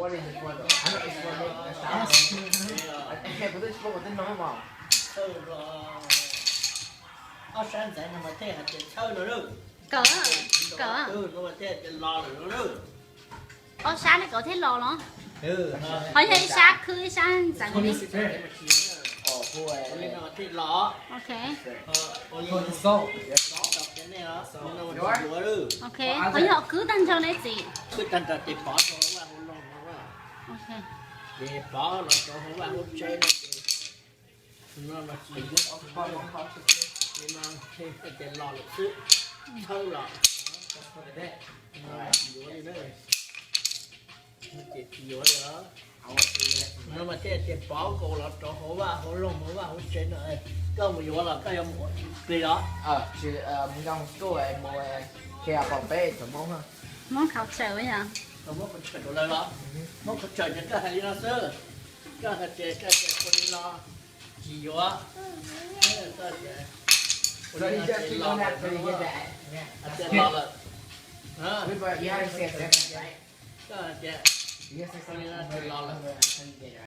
Ob sab ntxeev no mas thiaj hais tias txhawb no. Kawm, kawm. No mas thiaj hais tias los lawm no. Ob sab li kawm thiaj los los. Ho yog ib sab khwb ib sab ntxeev li. Li no thiaj los. Ok. Ok, ho yog khwb tag nrho ne txiv. Khwb tag nrho ces pov rau hauv vaj hauv loog no. Ok. Ces pov los rau hauv vaj hauv tsev no ces no mas tsis yuav, li no ces los lawm xwb, txhawb los, tsis yuav li na. Ces tsis yuav li os. No mas thiaj tias pov nkaus los rau hauv vaj hauv loog hauv vaj hauv tsev no. Koj mus yuav los koj yuav mus ua plig los? Hmoob khau tsawm yog. Hmoob khau tsawm rau lawv los? Hmoob khau tsawm ces koj hais li no xwb. Koj hais tias koj tias ua li no tsis yuav, koj tias ua li no ces los lawm, tias los lawm. Koj hais tias ua li no ces los lawm.